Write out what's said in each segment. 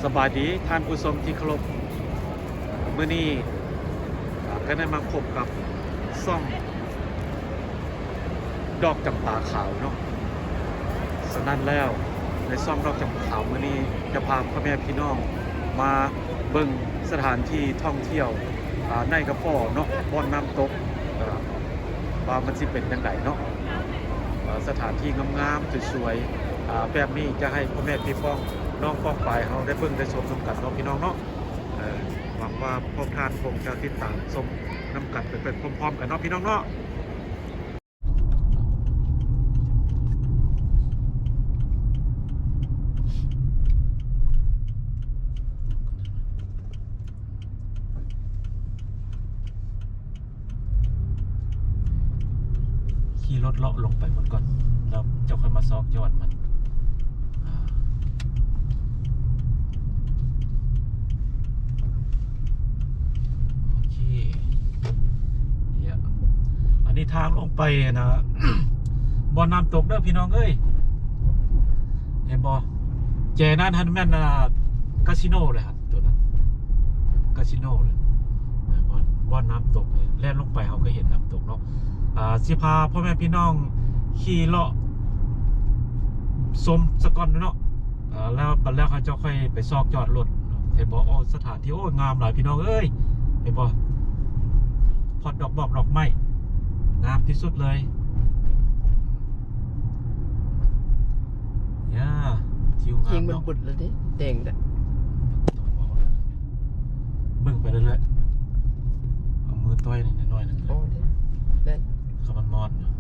ສະບາຍດີທ່ານຜູ້ຊົມທີ່ເຄົາລົບ, ມື້ນີ້ ອາ ກໍໄດ້ມາພົບກັບຊ່ອງດອກຈຳປາຂາວເນາະ. ສະນັ້ນແລ້ວ ໃນຊ່ອງດອກຈຳປາຂາວມື້ນີ້ ຈະພາພໍ່ແມ່ພີ່ນ້ອງມາເບິ່ງສະຖານທີ່ທ່ອງທ່ຽວ ອາ ໃນກະເພາະເນາະ ບ່ອນນ້ຳຕົກ ເອີ ວ່າມັນຊິເປັນຈັ່ງໃດເນາະ. ເອີ ສະຖານທີ່ງາມໆ ສວຍໆ ອາ ແບບນີ້ ຈະໃຫ້ພໍ່ແມ່ພີ່ນ້ອງປ້ອງປາຍເຮົາໄດ້ເບິ່ງໄດ້ຊົມນຳກັນເນາະ ພີ່ນ້ອງເນາະ. ເອີ ຫວັງວ່າພວກທ່ານຄົງຈະຕິດຕາມຊົມນຳກັນໄປ ໄປພ້ອມໆກັນເນາະ ພີ່ນ້ອງເນາະ. ຂີ່ລົດເລາະລົງໄປໝົດກ່ອນ ແລ້ວເຈົ້າຄ່ອຍມາຊອກຈອດມັນ. ອາ ໂອເຄ ເອີ ອັນນີ້ທາງລົງໄປນະ ບ່ອນນ້ຳຕົກເດີພີ່ນ້ອງເອີຍ. ເຫັນບໍ່? ແຈນັ້ນຫັ້ນແມ່ນ ອາ ກາສິໂນເລີຍຫັ້ນ ໂຕນັ້ນກາສິໂນເລີຍ. ບ່ອນ ບ່ອນນ້ຳຕົກ ແລ່ນລົງໄປເຮົາກໍເຫັນນ້ຳຕົກເນາະ. ອາ ຊິພາພໍ່ແມ່ພີ່ນ້ອງຂີ່ເລາະຊົມສາກ່ອນເນາະ. ອາ ແລ້ວ ບັດແລ້ວເຂົາເຈົ້າຄ່ອຍໄປຊອກຈອດລົດ. ເຫັນບໍ່? ໂອ້ ສະຖານທີ່ ໂອ້ ງາມຫຼາຍພີ່ນ້ອງເອີຍ. ເຫັນບໍ່? ພອດດອກບອກດອກໄມ້ ງາມທີ່ສຸດເລີຍ. ຢ່າ ທິວງາມເນາະ. ແດງແລ້ວ ເບິ່ງໄປເລື້ອຍໆ ເອົາມືຕ້ອຍນິດໜ້ອຍໜຶ່ງ. ໂອ້ ເດ້ ເດ້ ຄັນມັນມອດເນາະ.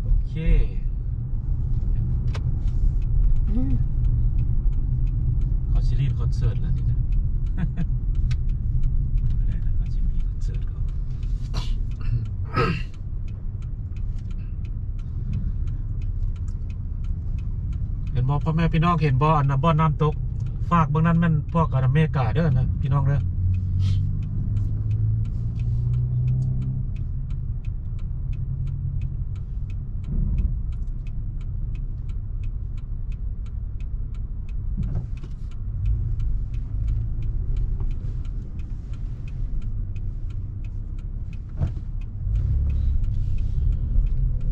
ໂອເຄ ອືມ ເຂົາຊິຫຼິ້ນຄອນເສີດແລ້ວນີ້ນະ ມື້ໃດນະ ເຂົາຊິມີຄອນເສີດເຂົາ. ເຫັນບໍ່ ພໍ່ແມ່ພີ່ນ້ອງ ເຫັນບໍ່? ອັນນະ ບ່ອນນ້ຳຕົກ ຟາກເບື້ອງນັ້ນແມ່ນພວກ ອັນ ອາເມລິກາເດີນະ ພີ່ນ້ອງເດີ.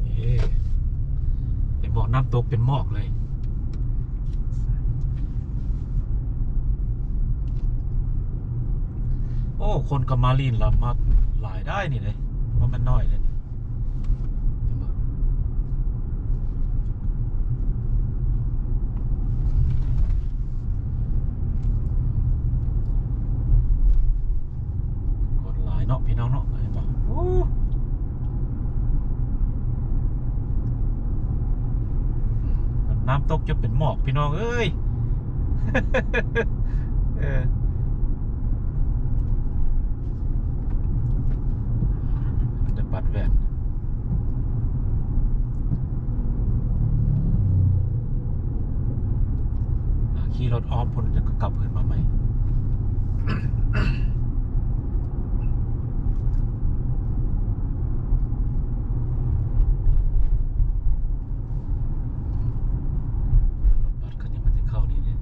ເອີ ເຫັນບໍ່? ນ້ຳຕົກເປັນໝອກເລີຍ. ໂອ້ ຄົນກໍມາຫຼິ້ນລຳມາຫຼາຍໄດ໋ນີ້ເດ້ ບໍ່ແມ່ນນ້ອຍເດ້ນີ້. ເຫັນບໍ່? ຄົນຫຼາຍເນາະ ພີ່ນ້ອງເນາະ ເຫັນບໍ່? ໂອ້ ນ້ຳຕົກຈົນເປັນໝອກ ພີ່ນ້ອງເອີຍ. ເອີ ໄດ້ບັດແວ່ນ ອາ ຂີ່ລົດອ້ອມພຸ້ນ ແລ້ວກໍກັບຄືນມາໃໝ່. ລົດບັດຄັນນີ້ມັນຈະເຂົ້ານີ້ເດ້.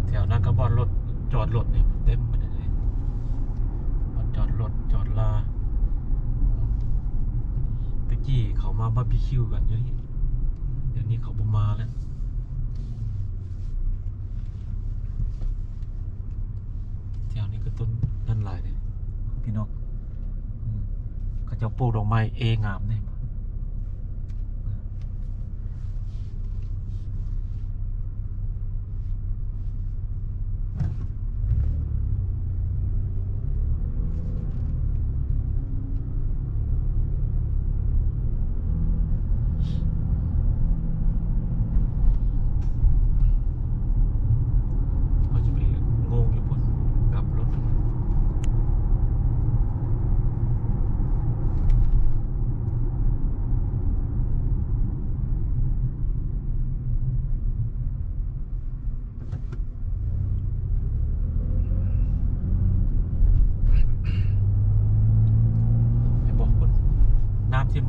ແຖວນັ້ນກໍບ່ອນລົດ ຈອດລົດນີ້ເຕັມໝົດເລີຍ ບ່ອນຈອດລົດ ຈອດລາ. ແຕ່ກີ້ເຂົາມາບາບີຄິວກັນຢູ່ນີ້ ດຽວນີ້ເຂົາບໍ່ມາແລ້ວ. ແຖວນີ້ກໍຕົ້ນນັ້ນຫຼາຍເດ້ພີ່ນ້ອງ. ອືມ ເຂົາເຈົ້າປູກດອກໄມ້ເອງາມເດ້. ເຮົາຈະໄປໂງ່ງຢູ່ພຸ້ນ ກັບລົດ.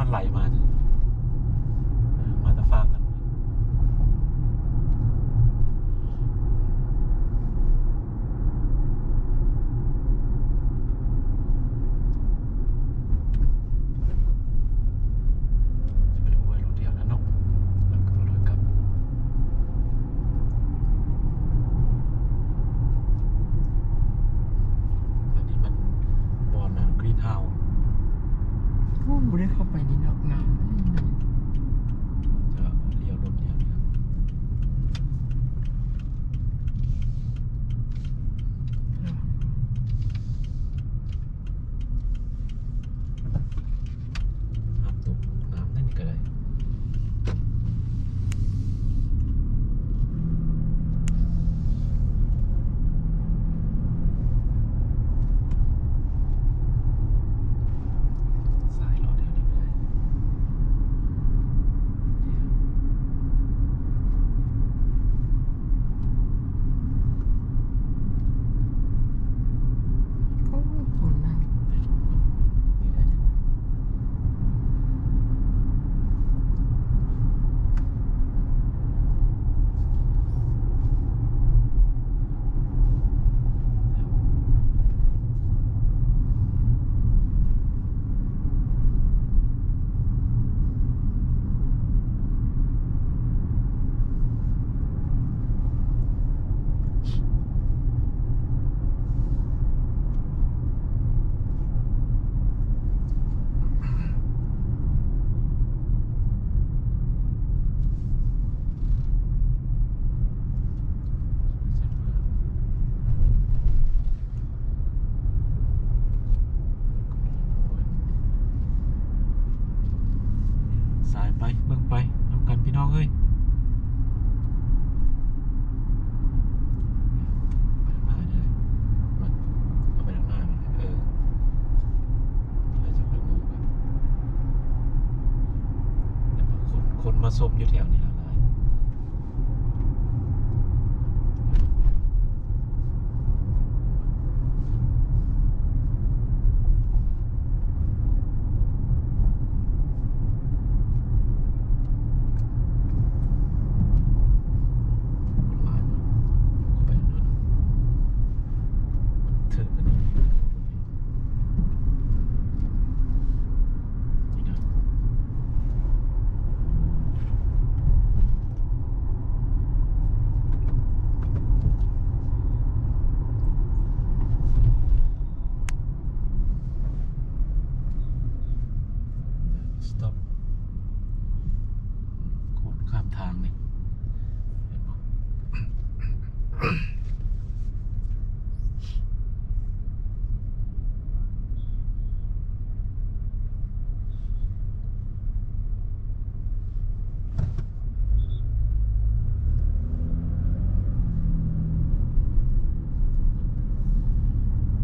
ມັນໄຫຼມາ ເອີ ມາແຕ່ຟາກນັ້ນ. ຈະໄປອວຍລົດແຖວນັ້ນເນາະ ແລ້ວກໍລົດກັບ. ອັນນີ້ມັນບ່ອນ Green House. ໂອ້ ບໍ່ໄດ້ເຂົ້າໄປນີ້ເນາະ ງາມ. ຈະລ້ຽວລົດແຖວນີ້. ນ້ຳຕົກ ນ້ຳນັ້ນກໍໄດ້. ສາຍເລາະແຖວນີ້ກໍໄດ້. ໂອ້ ຄົນນັ້ນ. ສາຍໄປ ເບິ່ງໄປນຳກັນພີ່ນ້ອງເອີຍ. ໄປທາງໜ້າເດີ ເອົາໄປທາງໜ້າ ເອີ ແລ້ວຈະຄ່ອຍເວົ້າກັນ. ແຕ່ວ່າຄົນ ຄົນມາຊົມຢູ່ແຖວນີ້ຫຼາຍ. ສະຕັອບ ຄົນຂ້າມທາງນີ້ ເຫັນບໍ່?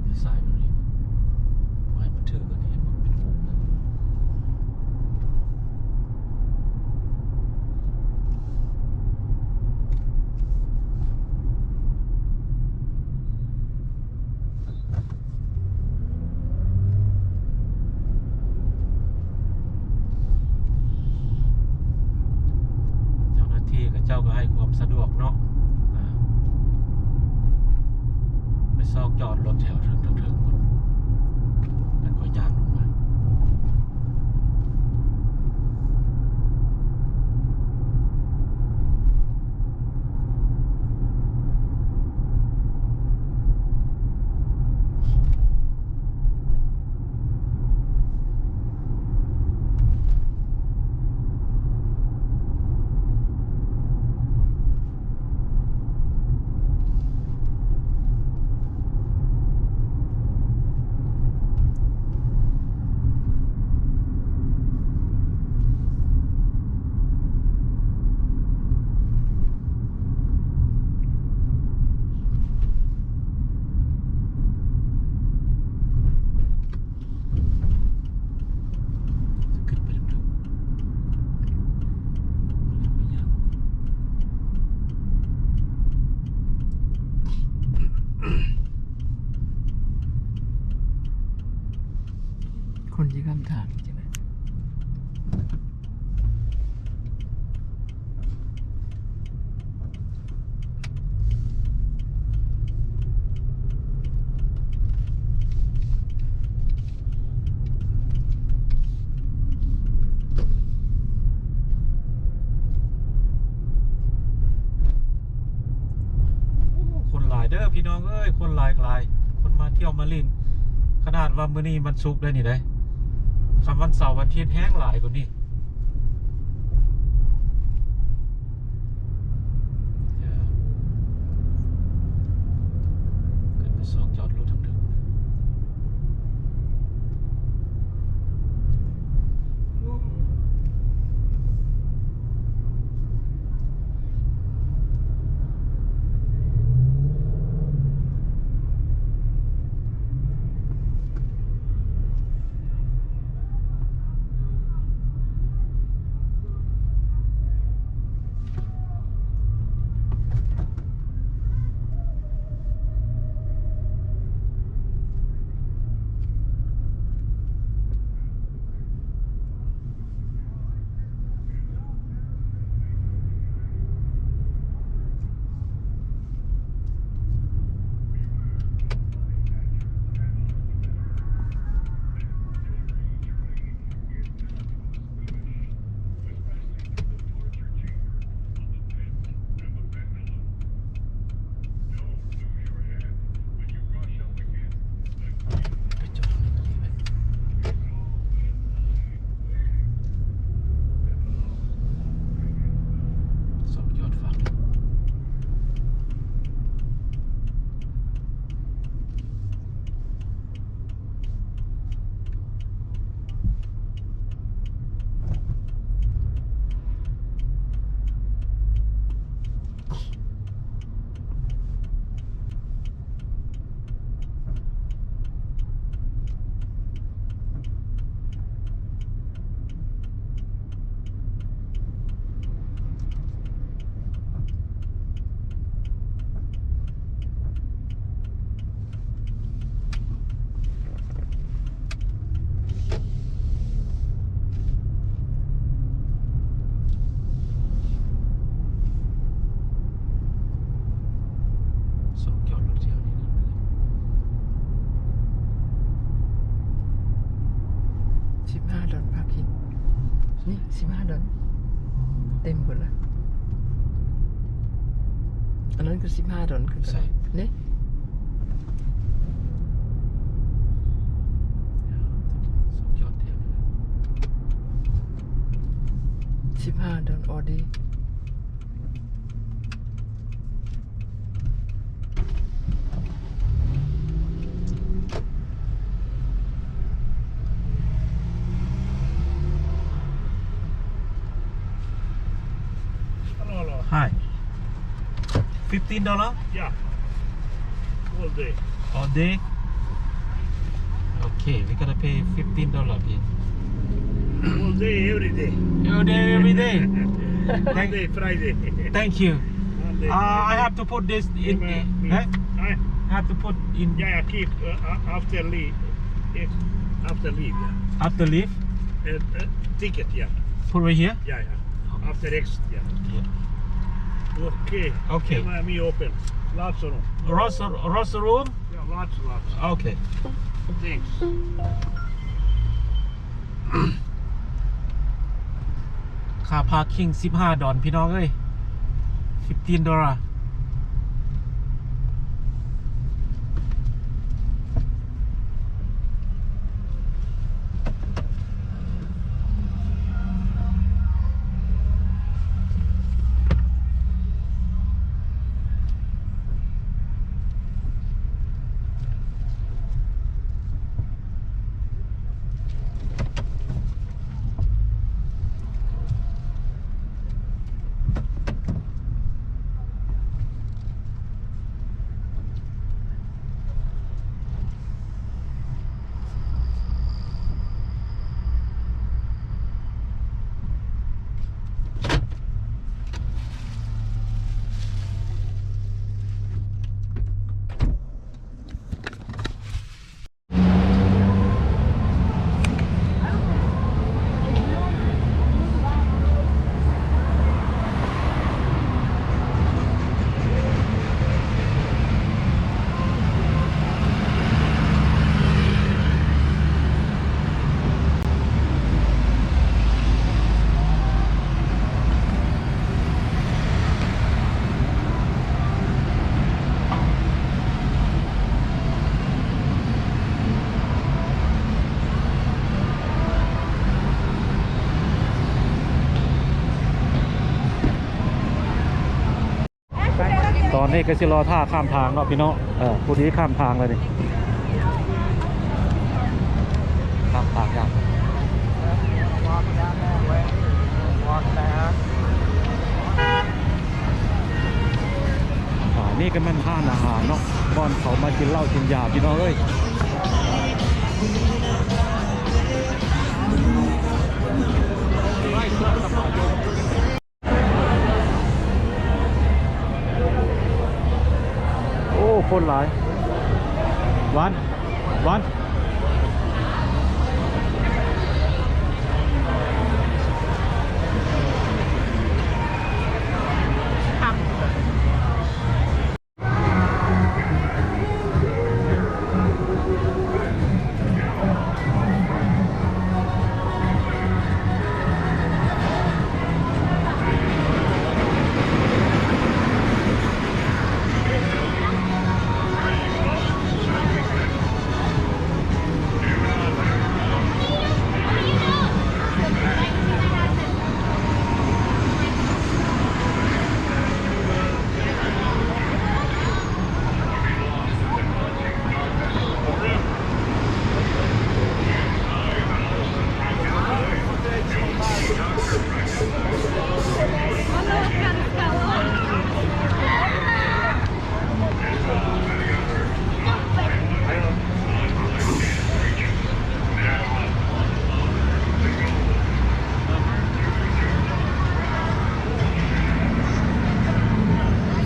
ດຽວສາຍໄປນີ້ ບໍ່ໃຫ້ມັນຖືກ ອັນນີ້ເຫັນບໍ່ ເປັນຮູບນັ້ນ. ເຈົ້າໜ້າທີ່ເຂົາເຈົ້າກໍໃຫ້ຄວາມສະດວກເນາະ ອ່າ ໄປຊອກຈອດລົດແຖວເທິງໆ ພຸ້ນ ແລ້ວຄ່ອຍຍ່າງລົງມາ. ຄົນທີ່ຄຳຖາມຈັ່ງໃດ? ທ່ຽວມາຫຼິ້ນ. ຂະໜາດວ່າມື້ນີ້ວັນສຸກໄດ໋ນີ້ໄດ໋, ຄັນວັນເສົາວັນອາທິດແຮງຫຼາຍກວ່ານີ້. ຂຶ້ນໄປຊອກຈອດລົດທາງເທິງ. ສອງຈອດລົດແຖວນີ້ນະ. ສິບຫ້າດອນພາຄິງ ນີ້ ສິບຫ້າດອນ ເຕັມເບິດລະ. ອັນນັ້ນຄືສິບຫ້າດອນຄືກັນ. ໃສ? ນີ້ ສອງຈອດແຖວນີ້ນະ. ສິບຫ້າດອນ ອໍດີ. Hi. Fifteen dollar? Yeah. All day. All day? Okay, we gotta pay fifteen dollar, please. All day, every day. All day, every day. Monday, Friday. Thank you. Monday, Friday. Uh, I have to put this in, eh? I have to put in. Yeah, yeah, keep, uh, uh, after leave. If, after leave, yeah. After leave? Uh, uh, ticket, yeah. Put right here? Yeah, yeah. Okay. After exit, yeah. Yeah. Okay. Okay. Let me open. Lots of room. Lots of, lots of room? Yeah, lots, lots. Okay. Thanks. ຄ່າພາຄິງສິບຫ້າດອນ ພີ່ນ້ອງເອີຍ, fifteen dollar. ເ ນີ້ກໍຊິລໍຖ້າຂ້າມທາງເນາະພີ່ນ້ອງ. ເອີ ພໍດີຂ້າມທາງແລ້ວນີ້ ຂ້າມທາງຢ່າງ ອ່າ ນີ້ກໍແມ່ນຮ້ານອາຫານເນາະ ບ່ອນເຂົາມາກິນເຫຼົ້າກິນຢາພີ່ນ້ອງເອີຍ. ໂອ້ ຄົນຫຼາຍ ຫວານ ຫວານ.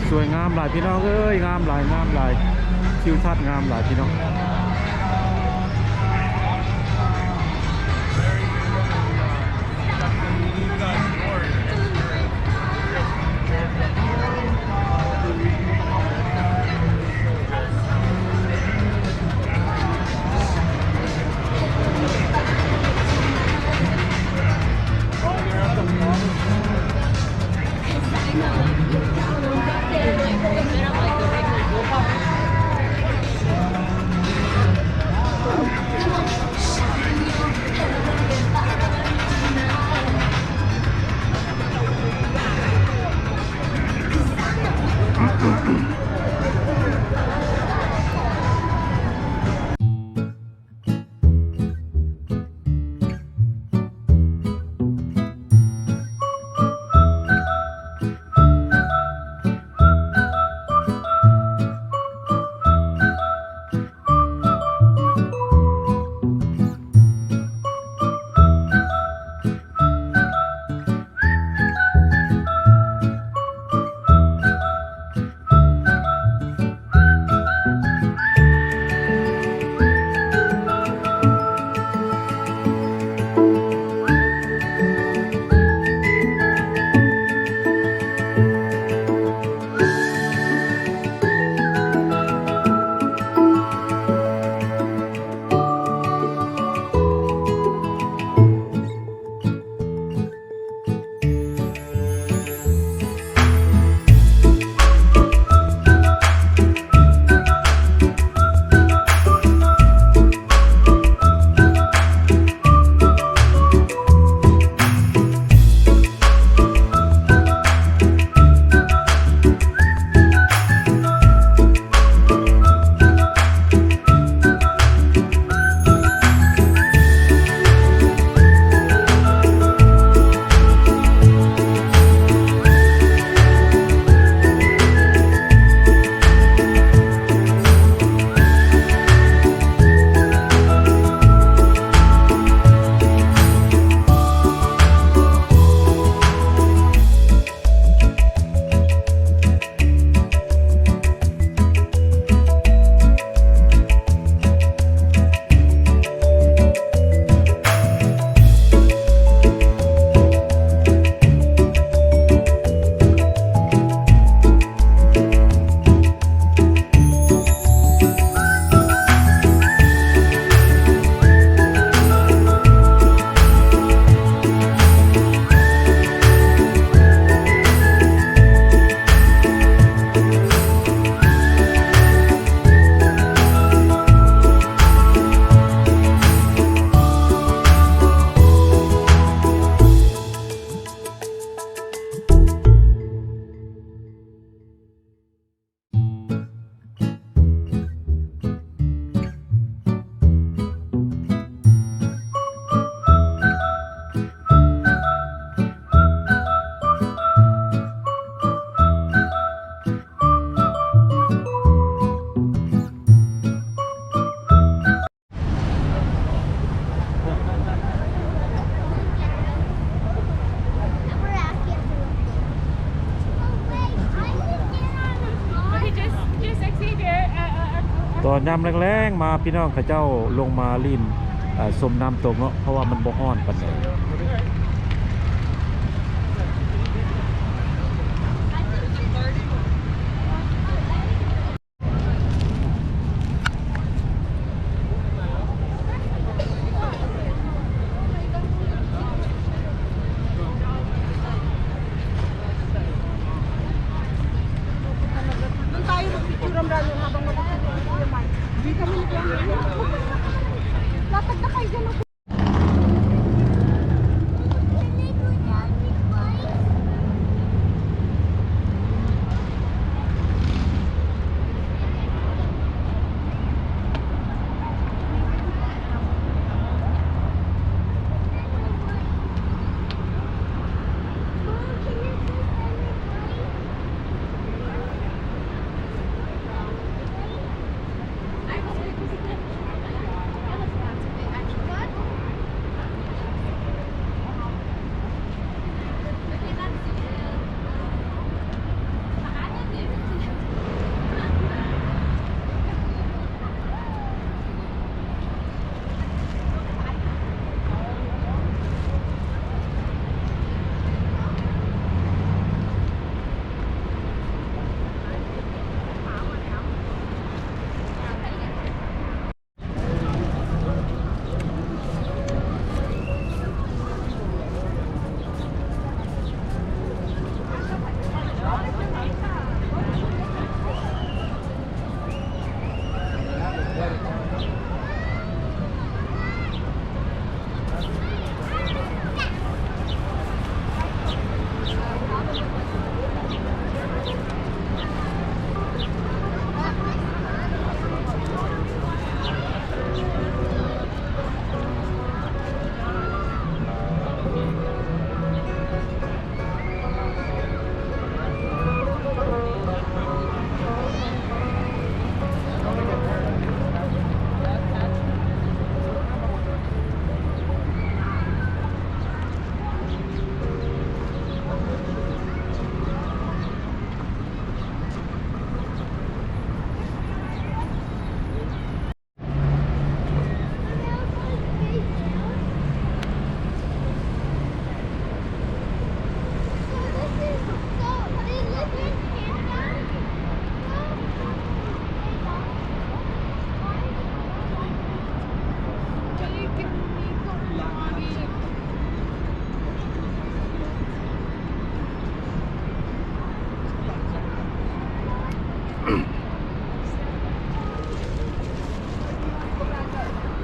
ສວຍງາມຫຼາຍພີ່ນ້ອງເອີຍ ງາມຫຼາຍ ງາມຫຼາຍ ທິວທັດງາມຫຼາຍພີ່ນ້ອງ. ສ ຕອນຍາມແລງໆມາ ພີ່ນ້ອງເຂົາເຈົ້າລົງມາຫຼິ້ນ ເອີ່ ຊົມນ້ຳຕົກເນາະ ເພາະວ່າມັນບໍ່ຮ້ອນປານໃດ.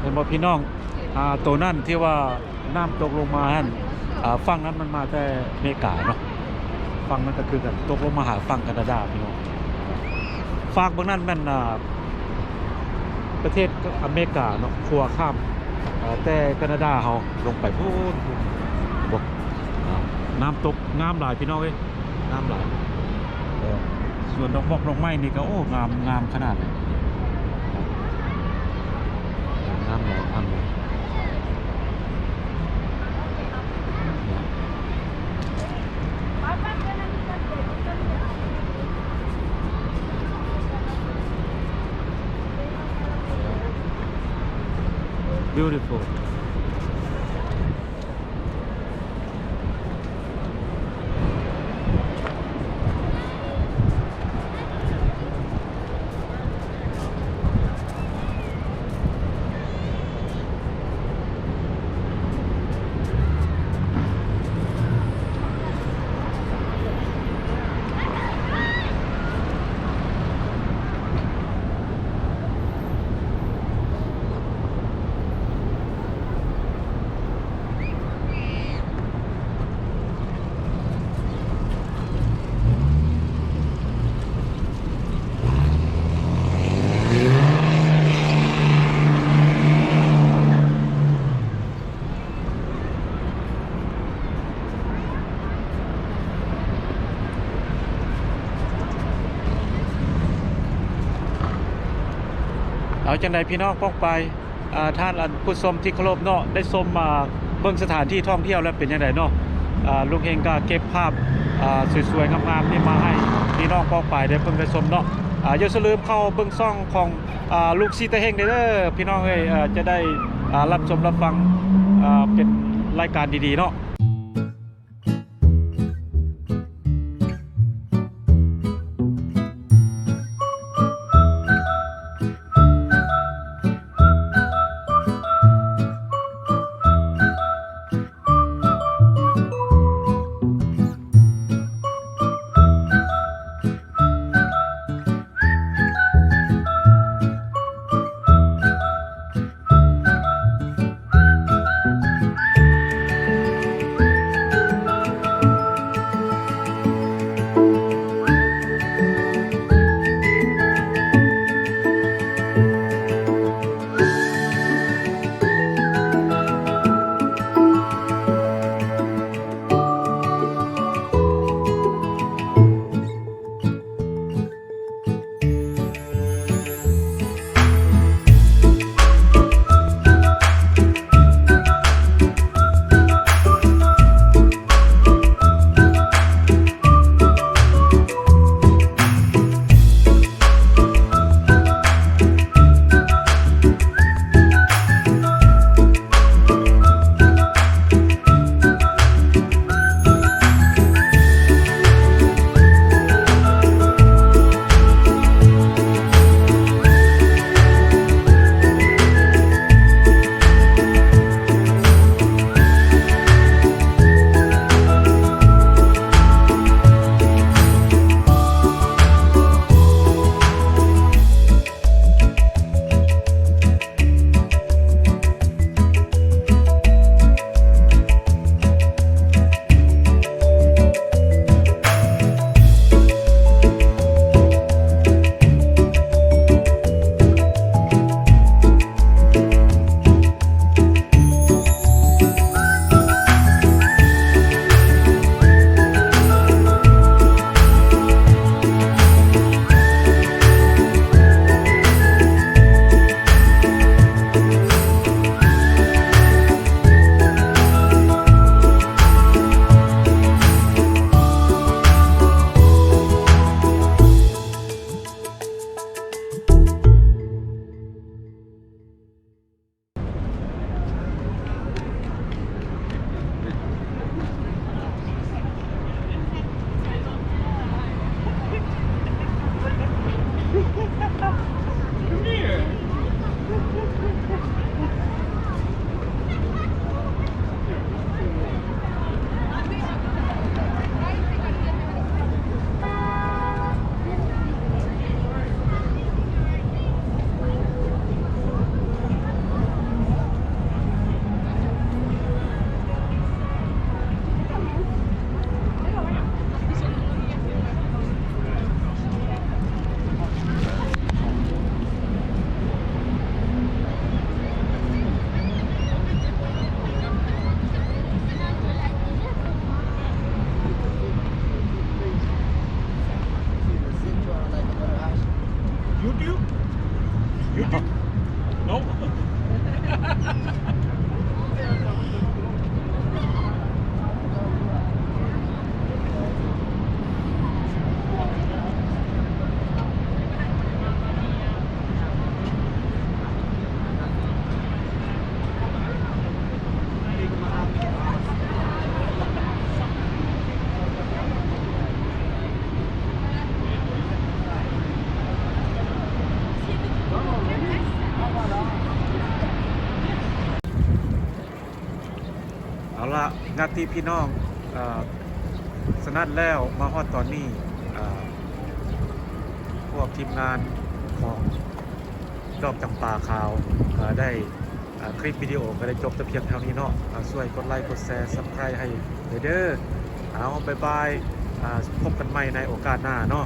ເຫັນບໍ່ພີ່ນ້ອງ? ອ່າ ໂຕນັ້ນທີ່ວ່ານ້ຳຕົກລົງມາຫັ້ນ ອ່າ ຝັ່ງນັ້ນມັນມາແຕ່ເມກາເນາະ, ຝັ່ງນັ້ນກໍຄືກັນ ຕົກລົງມາຫາຝັ່ງການາດາພີ່ນ້ອງ. ຟາກເບື້ອງນັ້ນແມ່ນ ອ່າ ປະເທດອາເມລິກາເນາະ, ຂົວຂ້າມ ເອີ່ ແຕ່ການາດາເຮົາລົງໄປພຸ້ນ ເຫັນບໍ່? ອ່າ ນ້ຳຕົກງາມຫຼາຍພີ່ນ້ອງເອີຍ. ງາມຫຼາຍ. ເອີ ສວນດອກບອກດອກໄມ້ນີ້ກໍ ໂອ້ ງາມ ງາມຂະໜາດເລີຍ. ເອີ ງາມຫຼາຍ ງາມຫຼາຍ. Beautiful. ເອົາຈັ່ງໃດພີ່ນ້ອງປ້ອງປາຍ ອ່າ ທ່ານ ອັນ ຜູ້ຊົມທີ່ເຄົາລົບເນາະ ໄດ້ຊົມມາເບິ່ງສະຖານທີ່ທ່ອງທ່ຽວແລ້ວເປັນຈັ່ງໃດເນາະ? ອ່າ ລຸງເຮງກໍເກັບພາບ ອ່າ ສວຍໆງາມໆນີ້ມາໃຫ້ພີ່ນ້ອງປ້ອງປາຍໄດ້ເບິ່ງໄດ້ຊົມເນາະ. ອ່າ ຢ່າສະລືມເຂົ້າເບິ່ງຊ່ອງຂອງ ອ່າ ລຸງສີຕາເຮງເດີພີ່ນ້ອງເອີຍ ອ່າ ຈະໄດ້ ອ່າ ຮັບຊົມຮັບຟັງ ອ່າ ເປັນລາຍການດີໆເນາະ. YouTube? YouTube? No. ເອົາລະ ຍາດຕິພີ່ນ້ອງ ເອີ ສະນັ້ນແລ້ວມາຮອດຕອນນີ້ ເອີ ພວກທີມງານຂອງດອກຈຳປາຂາວ ເອີ ໄດ້ ເອີ ຄລິບວິດີໂອກໍໄດ້ຈົບແຕ່ພຽງເທົ່ານີ້ເນາະ ເອີ ຊ່ວຍກົດໄລ ກົດແຊ ຊັບສະໄຄຣບ໌ ໃຫ້ແດ່ເດີ. ເອົາ ບາຍບາຍ ເອີ ພົບກັນໃໝ່ໃນໂອກາດໜ້າເນາະ.